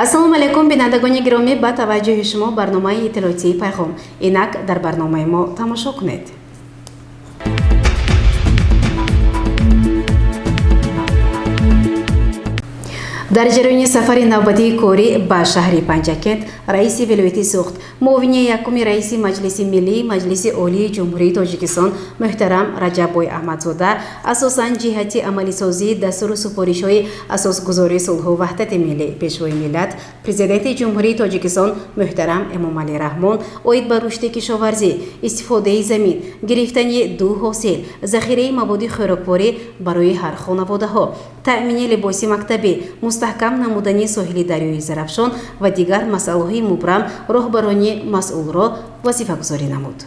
Ассалому алайкум, бинандагони гиромӣ, ба таваҷҷӯҳи шумо барномаи иттилоотии Пайғом. Инак дар барномаи мо тамошо кунед. Дар ҷараёни сафари навбатии корӣ ба шаҳри Панҷакент раиси вилояти Суғд, муовини якуми раиси Маҷлиси Миллии Маҷлиси Олии Ҷумҳурии Тоҷикистон муҳтарам Раҷаббой Аҳмадзода асосан ҷиҳати амалисозии дастуру супоришҳои асосгузори сулҳу ваҳдати миллӣ, Пешвои миллат, Президенти Ҷумҳурии Тоҷикистон муҳтарам Эмомалӣ Раҳмон оид ба рушди кишоварзӣ, истифодаи замин, гирифтани ду ҳосил, захираи маводи хӯрокворӣ барои ҳар хонаводаҳо, таъмини либоси мактабӣ, мустаҳкам намудани соҳили дарёи Зарафшон ва дигар масъалаҳои мубрам роҳбарони масъулро вазифагузорӣ намуд.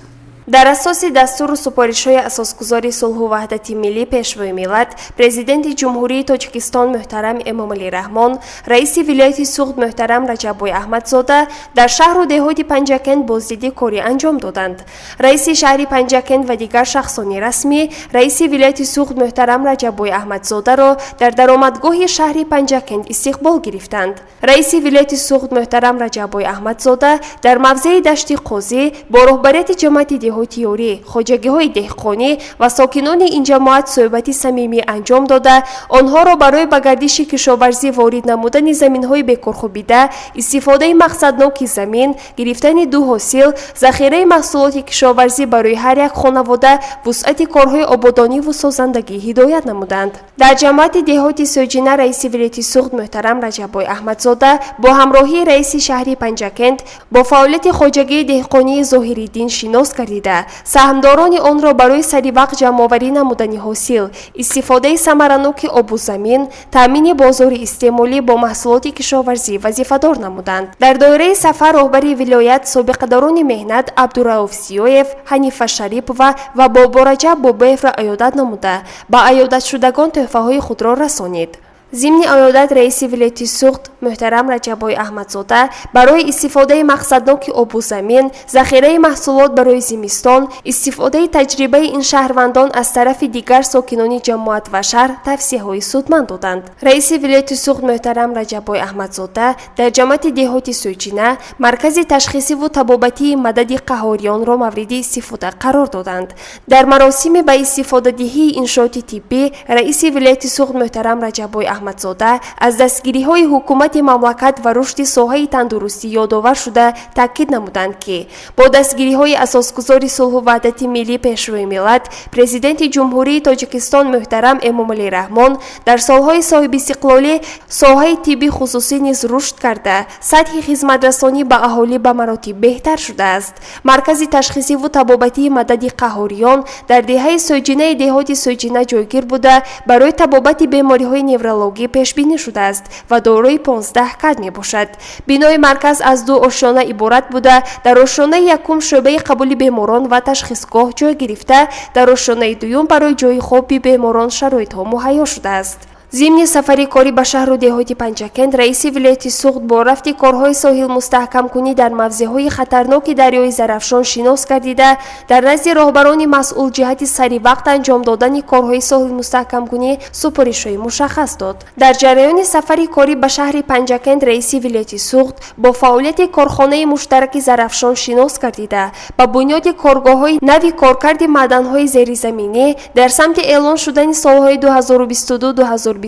Дар асоси дастуру супоришҳои асосгузори сулҳу ваҳдати миллӣ, Пешвои миллат, Президенти Ҷумҳурии Тоҷикистон муҳтарам Эмомалӣ Раҳмон, раиси вилояти Суғд муҳтарам Раҷаббой Аҳмадзода дар шаҳру деҳоти Панҷакент боздиди корӣ анҷом доданд. Раиси шаҳри Панҷакент ва дигар шахсони расмӣ раиси вилояти Суғд муҳтарам Раҷаббой Аҳмадзодаро дар даромадгоҳи шаҳри Панҷакент истиқбол гирифтанд. Раиси вилояти Суғд муҳтарам Раҷаббой Аҳмадзода дар мавзеи Дашти Қозӣ бо роҳбарияти ҷамоати деҳоти Ёрӣ, хоҷагиҳои деҳқонӣ ва сокинони ин ҷамоат суҳбати самимӣ анҷом дода, онҳоро барои ба гардиши кишоварзӣ ворид намудани заминҳои бекорхобида, истифодаи мақсадноки замин, гирифтани ду ҳосил, захираи маҳсулоти кишоварзӣ барои ҳар як хонавода, вусъати корҳои ободониву созандагӣ ҳидоят намуданд. Дар ҷамоати деҳоти Сӯҷина раиси вилояти Суғд муҳтарам Раҷаббой Аҳмадзода бо ҳамроҳии раиси шаҳри Панҷакент бо фаъолияти хоҷагии деҳқонии Зоҳириддин шинос гардида, саҳмдорони онро барои саривақт ҷамъоварӣ намудани ҳосил, истифодаи самараноки обу замин, таъмини бозори истеъмолӣ бо маҳсулоти кишоварзӣ вазифадор намуданд. Дар доираи сафар роҳбари вилоят собиқадорони меҳнат Абдурауф Зиёев, Ҳанифа Шарипова ва Бобораҷаб Бобоевро аёдат намуда, ба аёдатшудагон тӯҳфаҳои худро расонид. Зимни аёдат раиси вилояти Суғд муҳтарам Раҷаббой Аҳмадзода барои истифодаи мақсадноки обу замин, захираи маҳсулот барои зимистон, истифодаи таҷрибаи ин шаҳрвандон аз тарафи дигар сокинони ҷамоат ва шаҳр тавсияҳои судманд доданд. Раиси вилояти Суғд муҳтарам Раҷаббой Аҳмадзода дар ҷамоати деҳоти Сӯйчина маркази ташхисиву табобатии Мадади Қаҳориёнро мавриди истифода қарор доданд. Дар маросими ба истифодадиҳии иншооти тиббӣ раиси вилояти Суғд муҳтарам Раҷаббой Аҳмадзода аз дастгириҳои ҳукумати мамлакат ва рушди соҳаи тандурустӣ ёдовар шуда, таъкид намуданд, ки бо дастгириҳои асосгузори сулҳу ваҳдати миллӣ, Пешвои миллат, Президенти Ҷумҳурии Тоҷикистон муҳтарам Эмомалӣ Раҳмон дар солҳои соҳибистиқлолӣ соҳаи тибби хусусӣ низ рушд карда, сатҳи хизматрасонӣ ба аҳолӣ ба маротиб беҳтар шудааст. Маркази ташхисиву табобатии Мадади Қаҳориён дар деҳаи Сӯйчинаи деҳоти Сӯйчина ҷойгир буда, барои табобати бемориҳои неврологӣ пешбинӣ шудааст ва дорои 15 кад мебошад. Бинои марказ аз ду ошёна иборат буда, дар ошёнаи якум шӯъбаи қабули беморон ва ташхисгоҳ ҷой гирифта, дар ошёнаи дуюм барои ҷойи хоби беморон шароитҳо муҳайё шудааст. Зимни сафари корӣ ба шаҳру деҳоти Панҷакент раиси вилояти Суғд бо рафти корҳои соҳилмустаҳкамкунӣ дар мавзеъҳои хатарноки дарёи Зарафшон шинос гардида, дар назди роҳбарони масъул ҷиҳати саривақт анҷом додани корҳои соҳилмустаҳкамкунӣ супоришҳои мушаххас дод. Дар ҷараёни сафари корӣ ба шаҳри Панҷакент раиси вилояти Суғд бо фаъолияти корхонаи муштараки Зарафшон шинос гардида, ба бунёди коргоҳҳои нави коркарди маъданҳои зеризаминӣ дар самти эълон шудани солҳои 2022-2026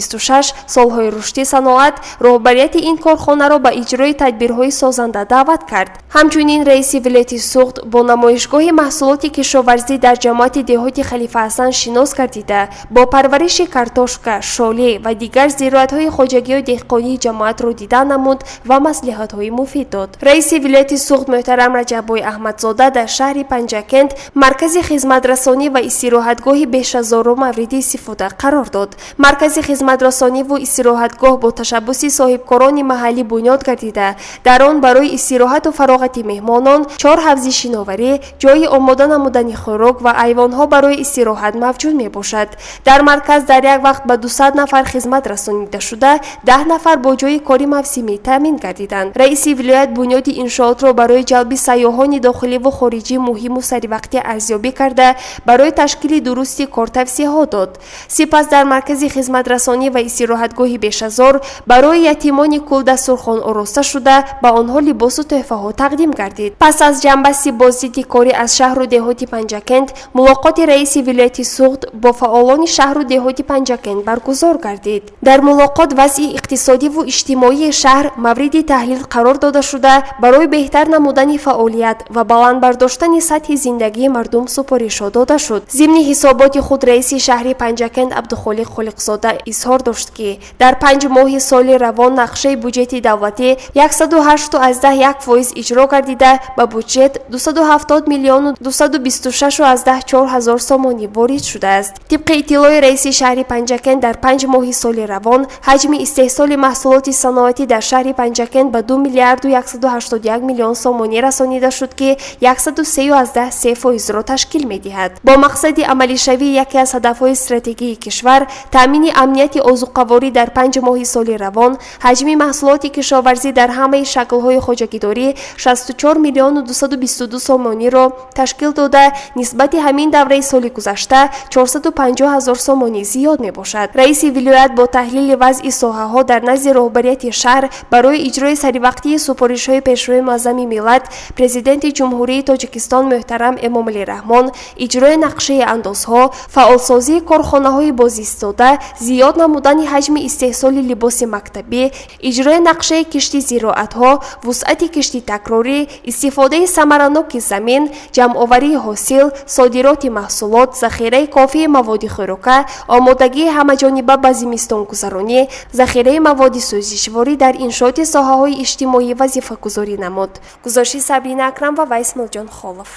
солҳои рушди саноат роҳбарияти ин корхонаро ба иҷрои тадбирҳои созанда даъват кард. Ҳамчунин раиси вилояти Суғд бо намоишгоҳи маҳсулоти кишоварзӣ дар ҷамоати деҳоти Халифаҳасан шинос гардида, бо парвариши картошка, шоле ва дигар зироатҳои хоҷагию деҳқонии ҷамоатро дида намуд ва маслиҳатҳои муфид дод. Раиси вилояти Суғд муҳтарам Раҷаббой Аҳмадзода дар шаҳри Панҷакент маркази хизматрасонӣ ва истироҳатгоҳи Бешазорро мавриди истифода қарор дод. Маркази хизматрасониву истироҳатгоҳ бо ташаббуси соҳибкорони маҳаллӣ бунёд гардида, дар он барои истироҳату фароғати меҳмонон чор ҳавзи шиноварӣ, ҷойи омода намудани хӯрок ва айвонҳо барои истироҳат мавҷуд мебошад. Дар марказ дар як вақт ба 200 нафар хизмат расонида шуда, 10 нафар бо ҷойи кори мавсимӣ таъмин гардиданд. Раиси вилоят бунёди иншоотро барои ҷалби сайёҳони дохиливу хориҷӣ муҳиму саривақтӣ арзёбӣ карда, барои ташкили дурусти кор тавсияҳо дод. Сипас дар маркази хизматрасонӣ хизматрасонӣ ва истироҳатгоҳи Бешазор барои ятимони кул дастурхон ороста шуда, ба онҳо либосу тӯҳфаҳо тақдим гардид. Пас аз ҷамъбасти боздиди корӣ аз шаҳру деҳоти Панҷакент, мулоқоти раиси вилояти Суғд бо фаъолони шаҳру деҳоти Панҷакент баргузор гардид. Дар мулоқот вазъи иқтисодиву иҷтимоии шаҳр мавриди таҳлил қарор дода шуда, барои беҳтар намудани фаъолият ва баланд бардоштани сатҳи зиндагии мардум супоришҳо дода шуд. Зимни ҳисоботи худ раиси шаҳри Панҷакент Абдухолиқ Холиқзода изҳор дошт, ки дар 5 моҳи соли равон нақшаи буҷети давлатӣ 108,1% иҷро гардида, ба буҷет 270 миллиону 226,4 ҳазор сомонӣ ворид шудааст. Тибқи иттилои раиси шаҳри Панҷакент, дар 5 моҳи соли равон ҳаҷми истеҳсоли маҳсулоти саноатӣ дар шаҳри Панҷакент ба 2 миллиарду 181 миллион сомонӣ расонида шуд, ки 103,3 фоизро ташкил медиҳад. Бо мақсади амалишавии яке аз ҳадафҳои стратегии кишвар, таъмини амнияти озуқаворӣ, дар 5 моҳи соли равон ҳаҷми маҳсулоти кишоварзӣ дар ҳамаи шаклҳои хоҷагидорӣ 64 миллиону 222 сомониро ташкил дода, нисбати ҳамин давраи соли гузашта 450 ҳазор сомонӣ зиёд мебошад. Раиси вилоят бо таҳлили вазъи соҳаҳо дар назди роҳбарияти шаҳр барои иҷрои саривақтии супоришҳои Пешвои муаззами миллат, Президенти Ҷумҳурии Тоҷикистон муҳтарам Эмомалӣ Раҳмон, иҷрои нақшаи андозҳо, фаъолсозии корхонаҳои бозистода, зиёд намудани ҳаҷми истеҳсоли либоси мактабӣ, иҷрои нақшаи кишти зироатҳо, вусъати кишти такрорӣ, истифодаи самараноки замин, ҷамъоварии ҳосил, содироти маҳсулот, захираи кофии маводи хӯрока, омодагии ҳамаҷониба ба зимистонгузаронӣ, захираи маводи сӯзишворӣ дар иншооти соҳаҳои иҷтимоӣ вазифагузорӣ намуд. Гузориши Сабрина Акрамова ва Исмоилҷон Холов.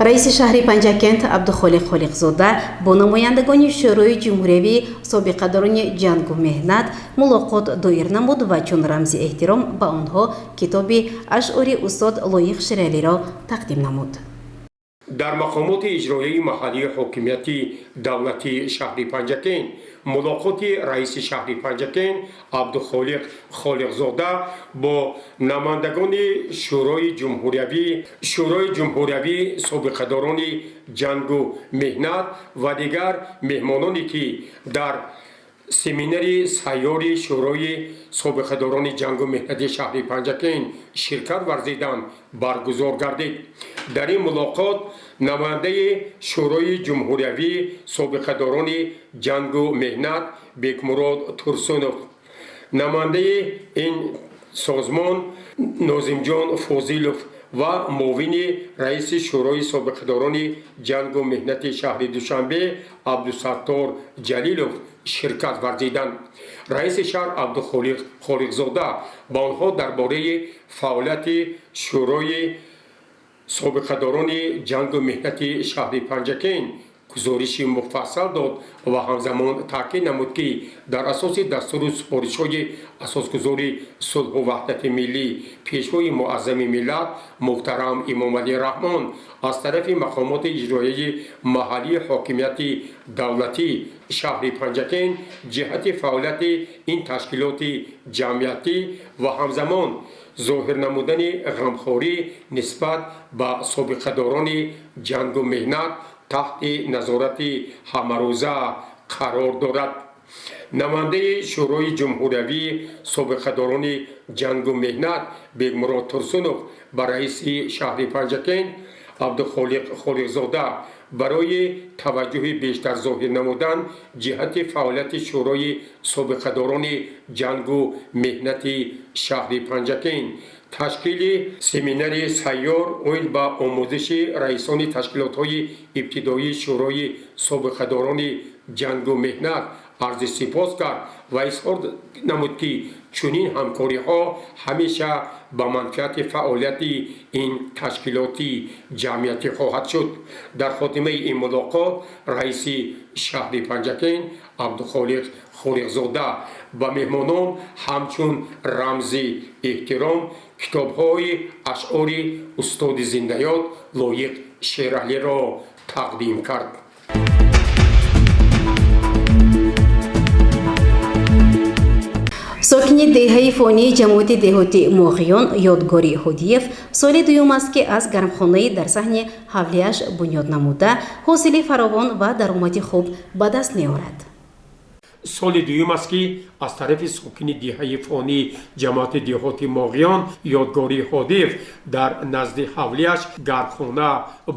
Раиси шаҳри Панҷакент Абдухолиқ Холиқзода бо намояндагони Шӯрои ҷумҳуриявии собиқадорони ҷангу меҳнат мулоқот доир намуд ва чун рамзи эҳтиром ба онҳо китоби ашъори устод Лоиқ Шералиро тақдим намуд. Дар мақомоти иҷроияи маҳаллии ҳокимияти давлатии шаҳри Панҷакент мулоқоти раиси шаҳри Панҷакент Абдухолиқ Холиқзода бо намояндагони Шӯрои ҷумҳуриявии собиқадорони ҷангу меҳнат ва дигар меҳмононе, ки дар семинари сайёри Шӯрои собиқадорони ҷангу меҳнати шаҳри Панҷакент ширкат варзиданд, баргузор гардид. Дар ин мулоқот намояндаи Шӯрои ҷумҳуриявии собиқадорони ҷангу меҳнат Бекмурод Турсунов, намояндаи ин созмон Нозимҷон Фозилов ва муовини раиси Шӯрои собиқадорони ҷангу меҳнати шаҳри Душанбе Абдусаттор Ҷалилов ширкат варзиданд. Раиси шаҳр Абдухолиқ Холиқзода ба онҳо дар бораи фаъолияти Шӯрои собиқадорони ҷангу меҳнати шаҳри Панҷакент гузориши муфассал дод ва ҳамзамон таъкид намуд, ки дар асоси дастуру супоришҳои Асосгузори сулҳу ваҳдати миллӣ, Пешвои муаззами миллат муҳтарам Эмомалӣ Раҳмон аз тарафи мақомоти иҷроияи маҳаллии ҳокимияти давлатии шаҳри Панҷакент ҷиҳати фаъолияти ин ташкилоти ҷамъиятӣ ва ҳамзамон зоҳир намудани ғамхорӣ нисбат ба собиқадорони ҷангу меҳнат таҳти назорати ҳамарӯза қарор дорад. Намояндаи Шӯрои ҷумҳуриявии собиқадорони ҷангу меҳнат Бекмурод Турсунов ба раиси шаҳри Панҷакент Абдухолиқ Холиқзода барои таваҷҷӯҳи бештар зоҳир намудан ҷиҳати фаъолияти Шӯрои собиқадорони ҷангу меҳнати шаҳри Панҷакент, ташкили семинари сайёр оид ба омӯзиши раисони ташкилотҳои ибтидоии Шӯрои собиқадорони ҷангу меҳнат арзи сипос кард ва изҳор намуд, ки чунин ҳамкориҳо ҳамеша ба манфиати фаъолияти ин ташкилоти ҷамъиятӣ хоҳад шуд. Дар хотимаи ин мулоқот раиси шаҳри Панҷакент Абдухолиқ Холиқзода ба меҳмонон ҳамчун рамзи эҳтиром китобҳои ашъори устоди зиндаёд Лоиқ Шералиро тақдим кард. Сокини деҳаи Фонии ҷамоати деҳоти Моғиён Ёдгорӣ Ҳодиев соли дуюм аст, ки аз гармхонаи дар саҳни ҳавлияш бунёд намуда ҳосили фаровон ва даромади хуб ба даст меорад. Соли дуюм аст, ки аз тарафи сокини деҳаи Фонии ҷамоати деҳоти Моғиён Ёдгорӣ Ҳодиев дар назди ҳавлияш гармхона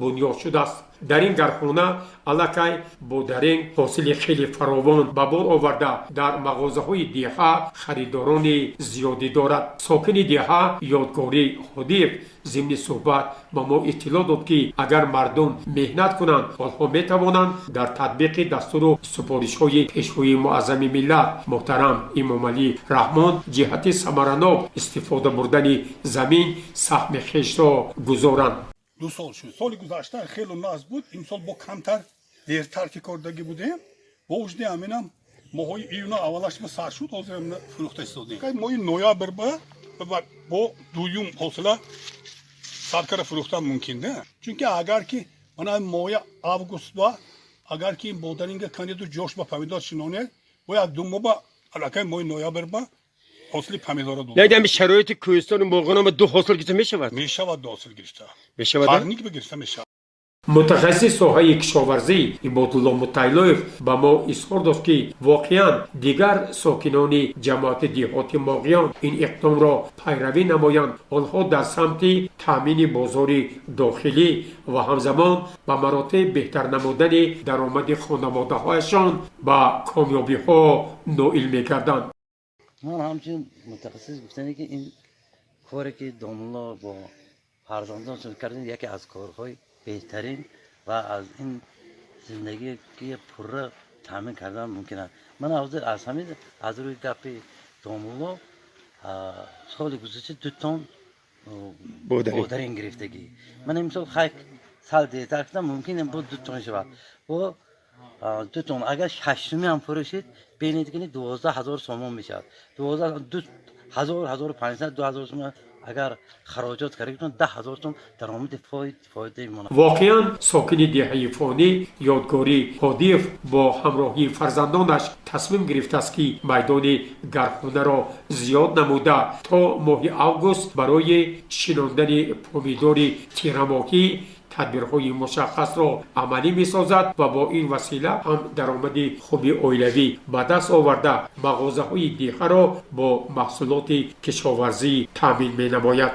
бунёд шудааст. Дар ин гармхона аллакай бодаринг ҳосили хеле фаровон ба бор оварда, дар мағозаҳои деҳа харидорони зиёдӣ дорад. Сокини деҳа Ёдгорӣ Ҳодиев зимни суҳбат ба мо иттилоъ дод, ки агар мардум меҳнат кунанд, онҳо метавонанд дар татбиқи дастуру супоришҳои Пешвои муаззами миллат муҳтарам Эмомалӣ Раҳмон ҷиҳати самаранок истифода бурдани замин саҳми хешро гузоранд. 2 сол шуд. Соли гузашта хело нағз буд, имсол бо камтар, дертар ки кордагӣ будем, бо ужди ҳаминам моҳои июна аввалаш ба сар шуд. Ҳозир фурӯхта истодем. Моҳи ноябр ба бо дуюм ҳосила саркара фурӯхтан мумкин да, чунки агар ки мана моҳи август ба агар ки бодаринга канеду ҷош ба помидор шинонед, бо як ду моҳ ба аллакай моҳи ноябр ба ҳосили помидора дод. Лекин шароити кӯҳистони Моғиён ду ҳосил гирифта мешавад? Мешавад, ду ҳосил гирифта. Мешавад. Парник бигирифта мешавад. Мутахассиси соҳаи кишоварзӣ Ибодулло Мутайлоев ба мо изҳор дошт, ки воқеан дигар сокинони ҷамоати деҳоти Моғиён ин иқдомро пайравӣ намоянд, онҳо дар самти таъмини бозори дохилӣ ва ҳамзамон ба маротиб беҳтар намудани даромади хонаводаҳояшон ба комёбиҳо ноил мегарданд. Ман ҳамчун мутахассис гуфтане, ки ин коре ки домулло бо фарзандоншон кардем, яке аз корҳои беҳтарин ва аз ин зиндагие ки пурра таъмин кардан мумкин аст. Ман ҳозир аз ҳамин, аз рӯи гапи домулло, соли гузашта 2 тон бодарин гирифтагӣ. Ман имсол хай сал дертар кардам, мумкин бо 2 тон шавад. Бо 2 тон агар 6 сумӣ ҳам фурӯшед, бинед ки 12 000 сомон мешавад. Дувоздаҳ ду ҳазор, 1500, 2000 сомон агар хароҷот карда, 10 000 сом даромади фоида мемонад. Воқеан, сокини деҳаи Фонӣ Ёдгорӣ Ҳодиев бо ҳамроҳии фарзандонаш тасмим гирифтааст, ки майдони гармхонаро зиёд намуда, то моҳи август барои шинондани помидори тирамоҳӣ тадбирҳои мушаххасро амалӣ месозад ва бо ин васила ҳам даромади хуби оилавӣ ба даст оварда, мағозаҳои деҳаро бо маҳсулоти кишоварзӣ таъмин менамояд.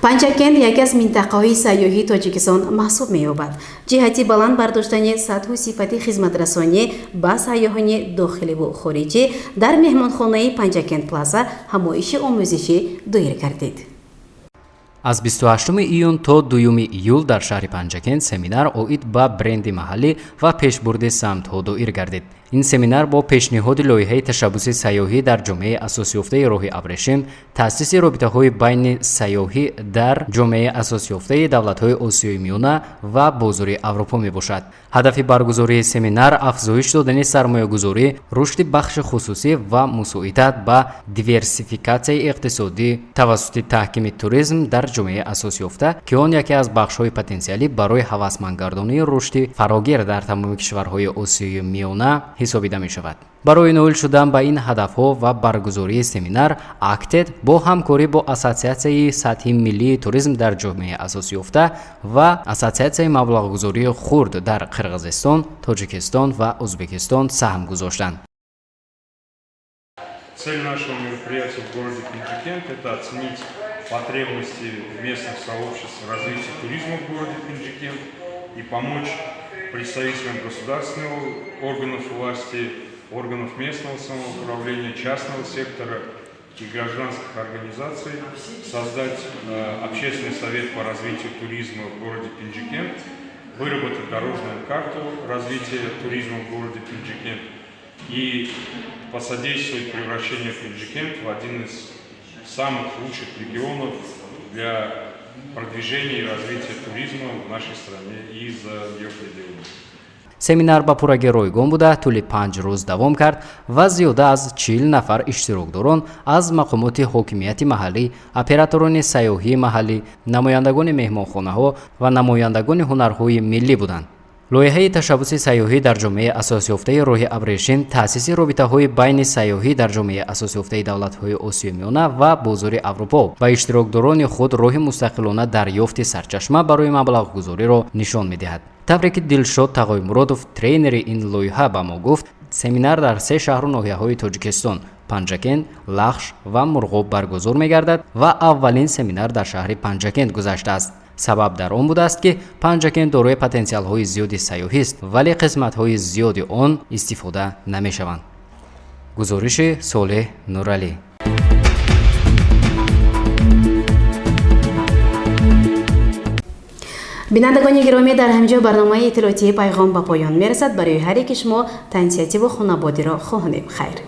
Панҷакент яке аз минтақаҳои сайёҳии Тоҷикистон маҳсуб меёбад. Ҷиҳати баланд бардоштани сатҳу сифати хизматрасонӣ ба сайёҳони дохиливу хориҷӣ дар меҳмонхонаи Панҷакент Плаза ҳамоиши омӯзишӣ доир гардид. Аз 28 июн то 2 июл дар шаҳри Панҷакент семинар оид ба бренди маҳаллӣ ва пешбурди самтҳо доир гардид. Ин семинар бо пешниҳоди лоиҳаи ташаббуси сайёҳӣ дар ҷомеаи асосёфтаи роҳи абрешим, таъсиси робитаҳои байни сайёҳӣ дар ҷомеаи асосёфтаи давлатҳои Осиёи Миёна ва бозори Аврупо мебошад. Ҳадафи баргузории семинар афзоиш додани сармоягузорӣ, рушди бахши хусусӣ ва мусоидат ба диверсификатсияи иқтисодӣ тавассути таҳкими туризм дар ҷомеаи асосёфта, ки он яке аз бахшҳои потенсиалӣ барои ҳавасмандгардонии рушди фарогир дар тамоми кишварҳои Осиёи Миёна ҳисобида мешавад. Барои ноил шудан ба ин ҳадафҳо ва баргузории семинар, АКТЭД бо ҳамкорӣ бо Ассотсиатсияи сатҳи миллии туризм дар ҷомеаи асосёфта ва Ассотсиатсияи маблағгузории хурд дар Қирғизистон, Тоҷикистон ва Ӯзбекистон саҳм гузоштанд. Цель нашего мероприятия в городе Пенджикент – это оценить потребности местных сообществ в развитии туризма в городе Пенджикент и помочь представителям государственных органов власти, органов местного самоуправления, частного сектора и гражданских организаций создать общественный совет по развитию туризма в городе Пенджикент, выработать дорожную карту развития туризма в городе Пенджикент и посодействовать превращению Пенджикент в один из самых лучших регионов для продвижения и развития туризма в нашей стране и за ее пределами. Семинар ба пуррагӣ ройгон буда, тӯли 5 рӯз давом кард ва зиёда аз 40 нафар иштирокдорон аз мақомоти ҳокимияти маҳаллӣ, операторони сайёҳии маҳаллӣ, намояндагони меҳмонхонаҳо ва намояндагони ҳунарҳои миллӣ буданд. Лоиҳаи ташаббуси сайёҳӣ дар ҷомеаи асосёфтаи роҳи абрешим таъсиси робитаҳои байни сайёҳӣ дар ҷомеаи асосёфтаи давлатҳои Осиёи Миёна ва бозори Аврупо ба иштирокдорони худ роҳи мустақилона дарёфти сарчашма барои маблағгузориро нишон медиҳад. Тавре ки Дилшод Тағоймуродов, тренери ин лоиҳа, ба мо гуфт, семинар дар се шаҳру ноҳияҳои Тоҷикистон: Панҷакент, Лахш ва Мурғоб баргузор мегардад ва аввалин семинар дар шаҳри Панҷакент гузаштааст. Сабаб дар он будааст, ки Панҷакент дорои потенсиалҳои зиёди сайёҳист, вале қисматҳои зиёди он истифода намешаванд. Гузориши Солеҳ Нуралӣ. Бинандагони гиромӣ, дар ҳамин ҷо барномаи иттилоотии «Пайғом» ба поён мерасад. Барои ҳар яки шумо тансиҳативу хонабодиро хоҳонем. Хайр.